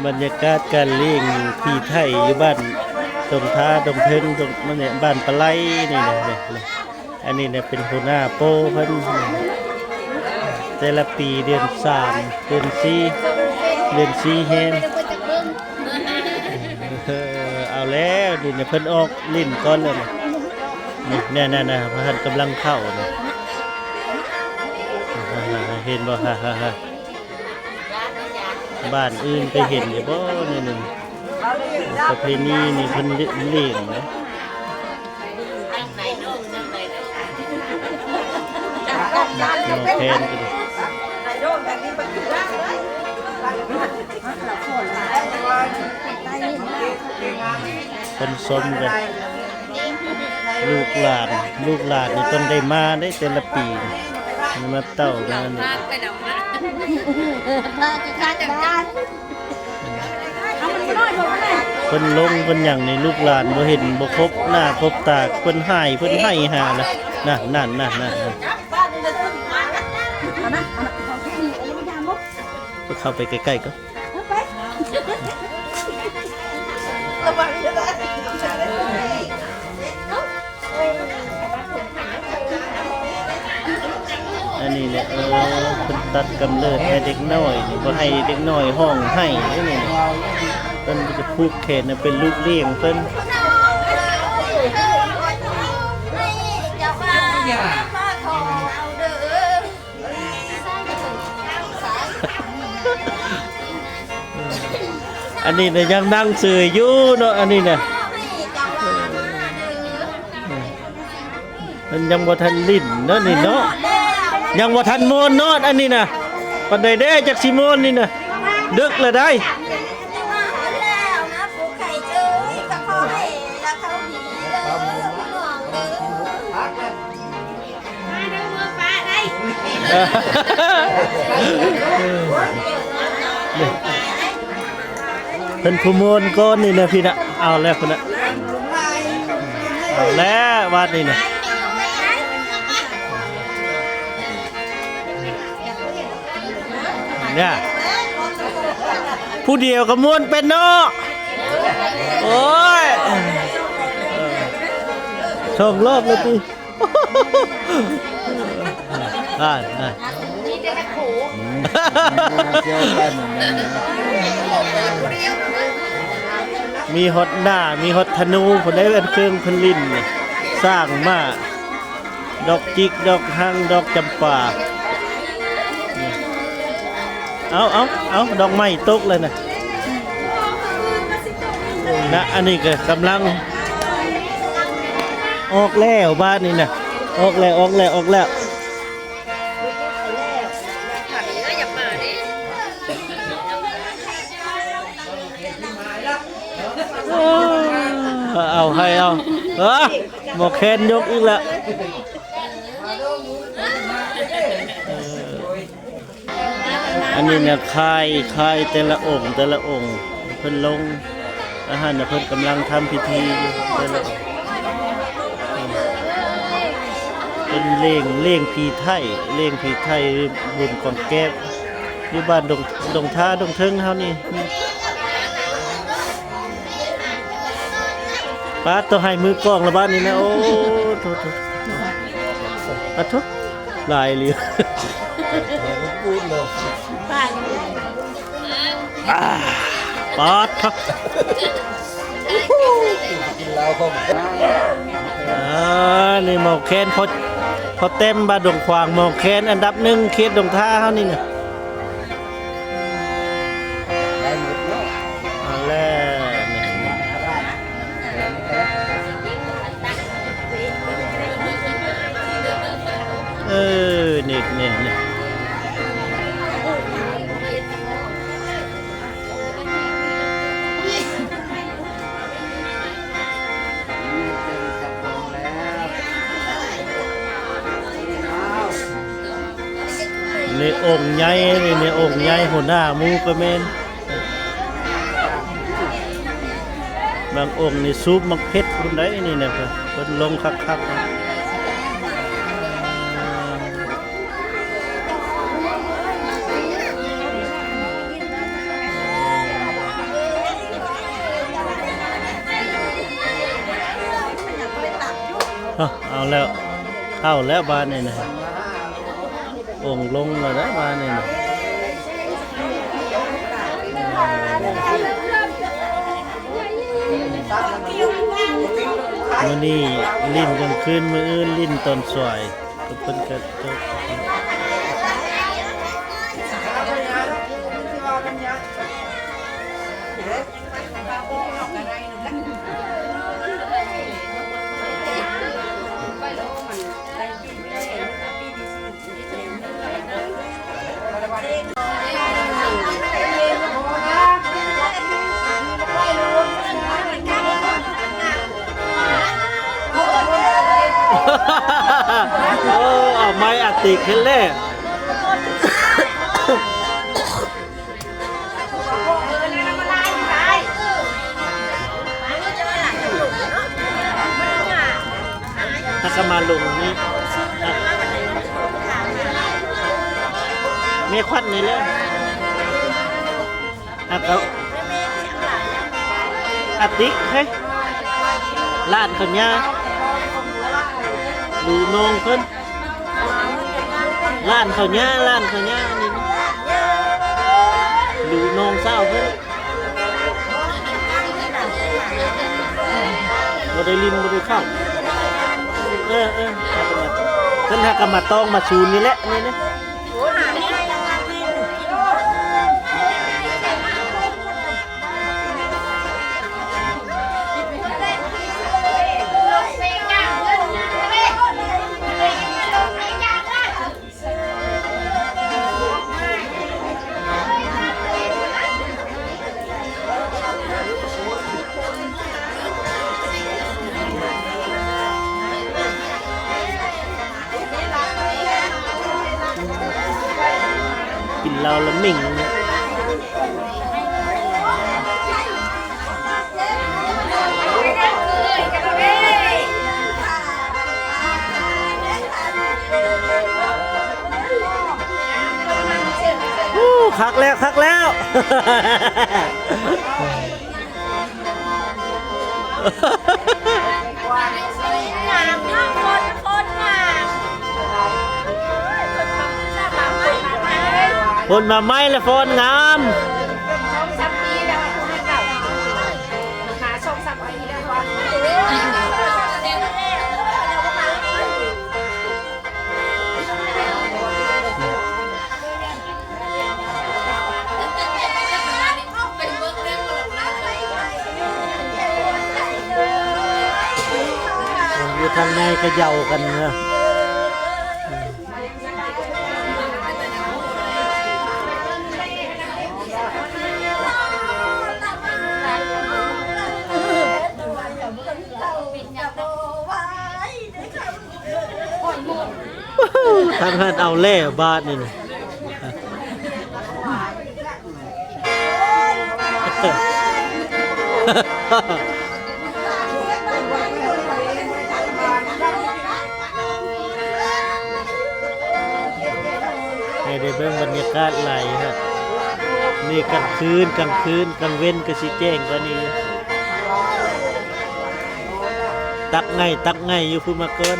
ບັນຍາກາດການລ້ຽງຜີໄຖຢູ່ບ້ານດົງທາ ດົງເທິງ ດົງ ນັ້ນແຫຼະ ບ້ານປາໄລນີ້ນະ ນີ້ ນີ້ ອັນນີ້ນະເປັນຫົວໜ້າໂປ້ເພິ່ນ ແຕ່ລະປີເດືອນສາມ ເດືອນສີ່ ເດືອນສີ່ແຮມ ເອີ ເອົາແລ້ວ ນີ້ນະເພິ່ນອອກຫຼິ້ນກ່ອນແລ້ວນະ ນີ້ ນັ້ນໆໆ ເພິ່ນກຳລັງເຂົ້ານະ ເຫັນບໍ່? ບ້ານອື່ນເຄີຍເຫັນຢູ່ບໍ່? ນີ້ໜຶ່ງ ປະເພນີນີ້ເພິ່ນລ້ຽງນະ ນ້ອງແພນກໍດີ ຄົນຊົມກັນ ລູກຫຼານ ລູກຫຼານນີ້ຕ້ອງໄດ້ມາເດ້ ແຕ່ລະປີ ມາເຕົ້າມານີ້ ເພິ່ນລົງເພິ່ນຫຍັງນີ້ ລູກຫຼານບໍ່ເຫັນ ບໍ່ພົບໜ້າພົບຕາ ເພິ່ນຫາຍ ເພິ່ນໄຫ້ຫາລະ ນັ້ນໆໆໆ ເຂົ້າໄປໃກ້ໆກ່ອນ ລະວັງເດີ ອັນນີ້ແຫຼະ ເອີ ເພິ່ນຕັດກຳເນີດໃຫ້ເດັກນ້ອຍນີ້ ບໍ່ໃຫ້ເດັກນ້ອຍຮ້ອງໄຫ້ເດ້ນີ້ ເພິ່ນຈະຜູກແຂນໃຫ້ເປັນລູກລ້ຽງເພິ່ນ. ອັນນີ້ນະຍັງນັ່ງເສີຍຢູ່ເນາະ ອັນນີ້ນະ ມັນຍັງບໍ່ທັນຫຼິ້ນເນາະນີ້ເນາະ ຍັງບໍ່ທັນມ່ວນເນາະ ອັນນີ້ນະ ປານໃດເດ້ ຈັກຊິມ່ວນນີ້ນະ ດຶກລະໄດ໋. ມາເດີເມືອງປ້າໄດ້ ເອີ ເພິ່ນຜູ້ມ່ວນກ່ອນນີ້ນະ ພີ່ນະ ເອົາແລ້ວພຸ້ນນະ ເອົາແລ້ວບາດນີ້ນະ ເນຍ ຜູ້ດຽວກໍມ່ວນເປັນເນາະ ໂອ້ຍ ສອງລອບແລ້ວຕິ. ອ່າ ມີແຕ່ນັກໂຂ ອືມ ມີຮອດໜ້າ ມີຮອດທະນູ ຜູ້ໃດເອີ້ນເຄື່ອງເພິ່ນຫຼິ້ນນີ້ ຊ້າງມ້າ ດອກຈິກ ດອກຮັງ ດອກຈຳປາ ເອົາ ເອົາ ເອົາ ດອກໄມ້ຕົກແລ້ວນະ. ນະ ອັນນີ້ກໍກຳລັງອອກແລ້ວ ບາດນີ້ນະ ອອກແລ້ວ ອອກແລ້ວ ອອກແລ້ວ ເອົາ ໃຫ້ເອົາ ເອີ ໝໍແຄນຍົກອີກແລ້ວ. ອັນນີ້ນະ ຄາຍ ຄາຍແຕ່ລະອົງ ແຕ່ລະອົງ ເພິ່ນລົງ ອາຫານນະ ເພິ່ນກຳລັງທຳພິທີຢູ່ ແຕ່ລະອົງ ເພິ່ນລ້ຽງ ລ້ຽງຜີໄຖ ລ້ຽງຜີໄຖ ບຸນກອງແກ້ວ ຢູ່ບ້ານດົງ ດົງທາ ດົງເທິງເຮົານີ້. ປາດໂທ້ ໃຫ້ມືກອງລະບາດນີ້ນະ ໂອ້ ໂທ້ໆ ປາດໂທ້ ຫຼາຍອີ່ຫຼີ ອ່າ ປາດໂທ້ ກິນເຫຼົ້າຂອງ ອ່າ ນີ້ໝໍແຄນ ພໍ່ ພໍ່ເຕັມ ບ້ານດົງຂວາງ ໝໍແຄນອັນດັບໜຶ່ງ ເຂດດົງທາເຮົານີ້ນະ. ໄດ້ໝົດເນາະ ເອົາແລ້ວ ເອີ ນີ້ ນີ້ ນີ້ ນີ້ອົງໃຫຍ່ ນີ້ອົງໃຫຍ່ ຫົວໜ້າໝູ່ກໍແມ່ນ ບາງອົງນີ້ສູບໝາກເຜັດພຸ້ນໃດ໋ ນີ້ນະ ເພິ່ນລົງຄັກໆ. ເອົາແລ້ວ ເຂົ້າແລ້ວບາດນີ້ນະ ອົງລົງແລ້ວເດີບາດນີ້ນະ. ມື້ນີ້ຫຼິ້ນກາງຄືນ ມື້ອື່ນຫຼິ້ນຕອນສວຍ ເພິ່ນກະຈົບ. ໂອ້ ເອົາໄມ້ອາຕິກເຮັດແລ້ວ. ແລ້ວກໍມາລົງນີ້ ແມ່ຂວັນນີ້ແຫຼະ ແລ້ວກໍອາຕິກເຮີ້ຍ ຫຼານເຂົາຍ່າ ຫຼືນ້ອງເພິ່ນ. ຫຼານເຂົາຍ່າ ຫຼານເຂົາຍ່ານີ້ ຫຼືນ້ອງສາວເພິ່ນ ບໍ່ໄດ້ຫຼິ້ນ ບໍ່ໄດ້ເຂົ້າ. ເອີ ເອີ ເພິ່ນຫາກະມາຕ້ອງມາຊູນນີ້ແຫຼະ ນີ້ ນີ້. ກິນເຫຼົ້າລະເມັງ. ໂອ້ ຄັກແລ້ວ ຄັກແລ້ວ. ຝົນມາໃໝ່ລະ ຝົນງາມ. ຢູ່ທາງໃນກະເຍົາກັນເນາະ. ທາງຫັ້ນເອົາແລ້ວບາດນີ້ນະ. ໃຫ້ໄດ້ເບິ່ງບັນຍາກາດໄຫຼເນາະ. ນີ້ກາງຄືນ ກາງຄືນ ກາງເວັນກະຊິແຈ້ງກວ່ານີ້. ຕັກໄງ່ ຕັກໄງ່ຢູ່ພຸ້ນມາກ່ອນ.